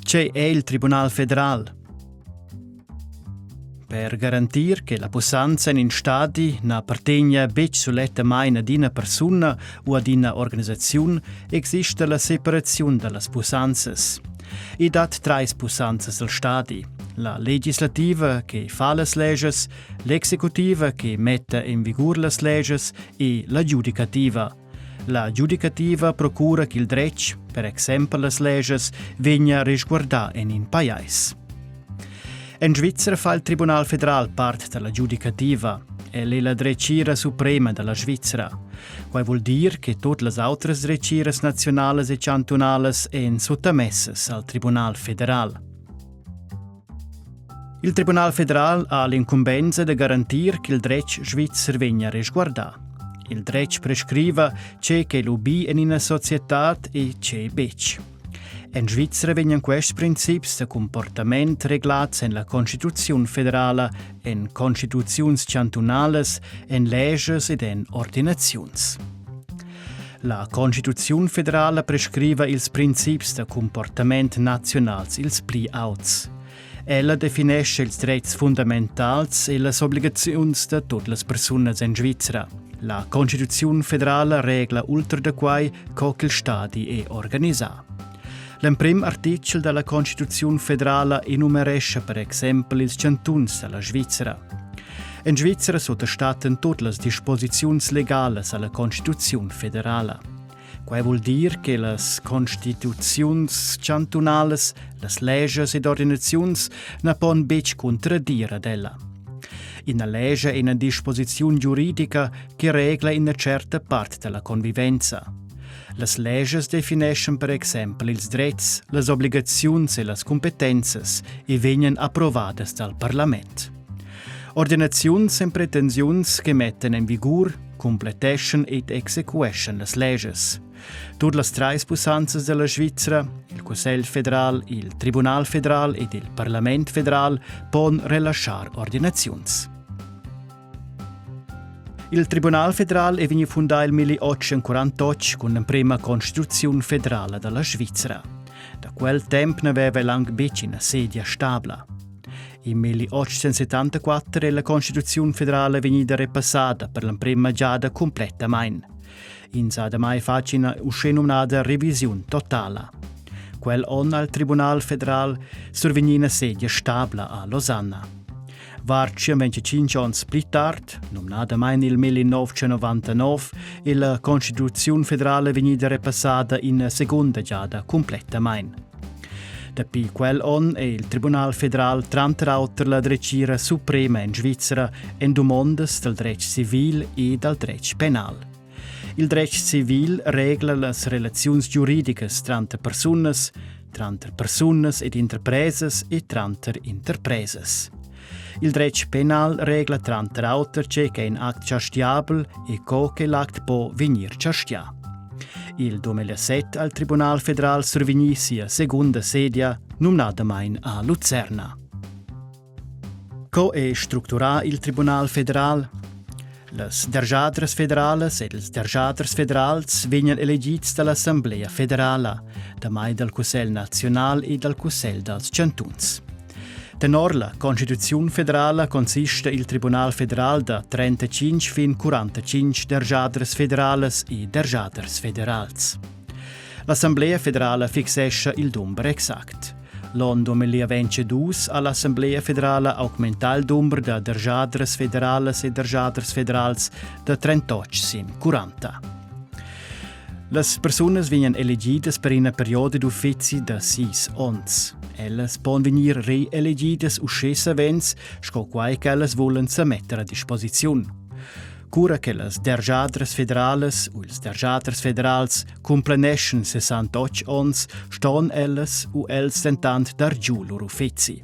Tge è il Tribunal federal? Per garantir che la pussanza en in stadi na appartegna betg sulettamain ad ina persuna u ad ina organisaziun, exista la separaziun da las pussanzas. I dat trais pussanzas al stadi. La legislativa che fa las leges, l'executiva che metta en vigur las leges e la giudicativa. La giudicativa procura ch'il dretg, per exempel las leges, vegnia resguardà en in pajais. En Svizra fa il Tribunal federal part da la giudicativa. El è la dretgira suprema da la Svizra. Quai vul dir che tut las autras dretgiras naziunalas e chantunalas èn suttamessas al Tribunal federal. Il Tribunal federal ha l'incumbensa da garantir ch'il dretg svizzer vegnia resguardà. Il dretg prescriva tge ch'è lubì en ina societad e tge betg. En Svizra vegnan quests princips da cumportament reglads en la Constituziun federala, en constituziuns chantunalas, en leschas ed en ordinaziuns. La Constituziun federala prescriva ils princips da cumportament naziunals ils pli auts. Ella definesce ils dretgs fundamentals e las obligaziuns da tut las persunas en Svizra. La Constituziun federala regla ultra da quai co ch'il stadi è organisà. L'emprim artitgel da la Constituziun federala enumerescha per exempel ils chantuns da la Svizra. En Svizra suttastattan tut las disposiziuns legalas a la Constituziun federala. Quai vul dir che las constituziuns chantunalas, las leschas ed ordinaziuns na pon betg cuntradir ad ella. Ina lescha è ina disposiziun giuridica che regla ina certa part da la convivenza. Las leschas defineschan per exempel ils dretgs, las obligaziuns e las cumpetenzas e vegnan approvadas dal parlament. Ordinaziuns en pretensiuns che mettan en vigur, cumpletteschan ed exequeschan las leschas. Tut las trais pussanzas della Svizra, il Cussegl federal, il Tribunal federal ed il Parlament federal pon relaschar ordinaziuns. Il Tribunal federal è vegnì fundà il 1848 cun l'emprima Constituziun federala da la Svizra. Da quel temp n'aveva el anc betg ina sedia stabla. In 1874 è la Constituziun federala vegnida repassada per l'emprima giada cumplettamain. Ins ha damai fatg ina uschenumnada revisiun totala. Quel onn ha il Tribunal federal survegnì ina sedia stabla a Losanna. Var 125 onns pli tard, numnadamain il 1999, è la Constituziun federala vegnida repassada ina segunda giada cumplettamain. Dapi quel onn è il Tribunal federal tranter auter la dretgira suprema en Svizra en dumondas dal dretg civil e dal dretg penal. Il dretg civil regla las relaziuns giuridicas tranter persunas, tranter persunas ed interpresas e tranter interpresas. Il dretg penal regla tranter auter tge ch'è in act chastiabel e co che l'act po vegnir chastià. Il 2007 ha il Tribunal federal survegnì sia segunda sedia, numnadamain a Lucerna. Co è structurà il Tribunal federal? Las derschadras federalas ed ils derschaders federals vegnan elegids da l'Assamblea federala, damai dal Cussegl naziunal e dal Cussegl dals chantuns. Tenor la Constituziun federala consista il Tribunal federal da 35 fin 45 derschadras federalas e derschaders federals. L'Assamblea federala fixescha il dumber exact. L'onn 2022 ha l'Assamblea federala augmentà il dumber da derschadras federalas e derschaders federals da 38 sin 40. Las persunas vegnan elegidas per ina perioda d'uffizi da sis onns. Ellas pon vegnir reelegidas uschè savens sco quai ch'ellas vulan sa metter a disposiziun. Cura che las derschadras federalas u ils derschaders federals cumpleneschan 68 onns, ston ellas u els dentant dar giu lur uffizi.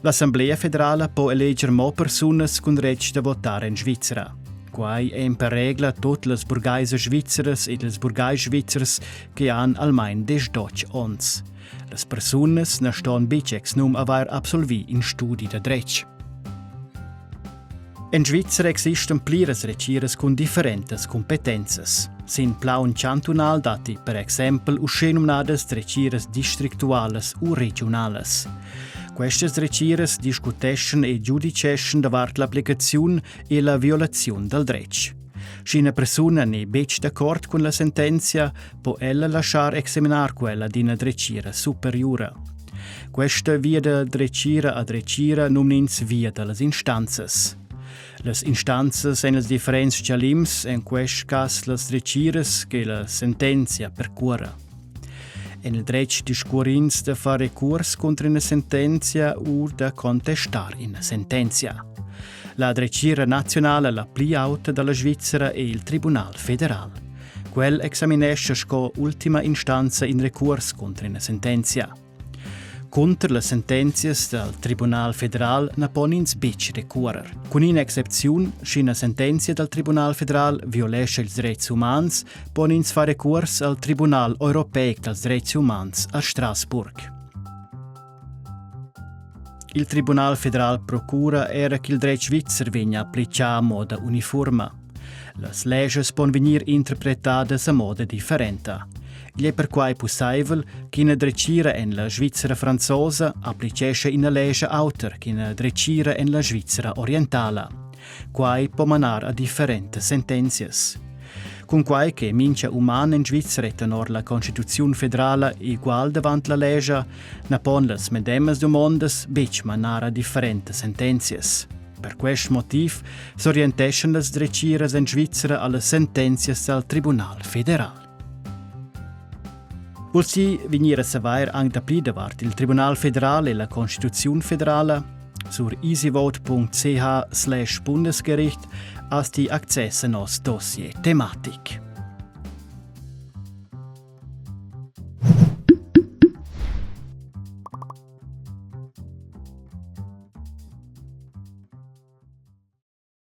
L'Assamblea federala po eleger mo persunas cun dretg da votar en Svizra. Quai è per regla tut las burgaisas svizras ed ils burgais svizzers che han almain 18 onns. Las persunas na ston betg exnum avair absolvì in studi da dretg. En Svizra existan pliras dretgiras cun differentas cumpetenzas. Sin plaun chantunal datti per exempel uschenumnadas dretgiras districtualas u regiunalas. Questas dretgiras discuteschan e giudiceschan davart l'applicaziun e la violaziun dal dretg. Sch'ina persuna n'è betg d'accord cun la sentenzia, po ella laschar examinar quella d'ina dretgira superiura. Questa via da dretgira a dretgira numn'ins via da las instanzas. Las instanzas en ils differents chalims, en quest cas las dretgiras che la sentenzia percurra. En il dretg discurr'ins da far recurs contro ina sentenzia u da contestar ina sentenzia. La dretgira nazionala la pli auta dalla Svizzera è il Tribunal federal. Quel examinescha sco ultima instanza in recurs contro ina sentenzia. Cunter las sentenzias dal Tribunal federal na pon ins betg recuorer. Cun ina excepziun, sch'ina sentenzia dal Tribunal federal violescha ils dretgs umans, pon ins far recurs al Tribunal europeic dals dretgs umans a Strasburg. Il Tribunal federal procura era ch'il dretg svizzer vegnia applicà a moda uniforma. Las leschas pon vegnir interpretadas a moda differenta. Igl è perquai pussaivel ch'ina dretgira en la Svizzera franzosa applicescha ina lescha auter ch'ina dretgira en la Svizzera orientala. Quai po manar a differentas sentenzias. Cunquai che mincha uman en Svizra è tenor la Constituziun federala igual davant la lescha, na pon las medemas dumondas betg manar a differentas sentenzias. Per quest motiv s'orienteschan las dretgiras en Svizra a las sentenzias dal Tribunal federal. Vul ti vegnir a savair anc dapli davart il Tribunal federal e la Constituziun federala? Sur easyvote.ch slash Bundesgericht hast ti access a nos dossier tematic.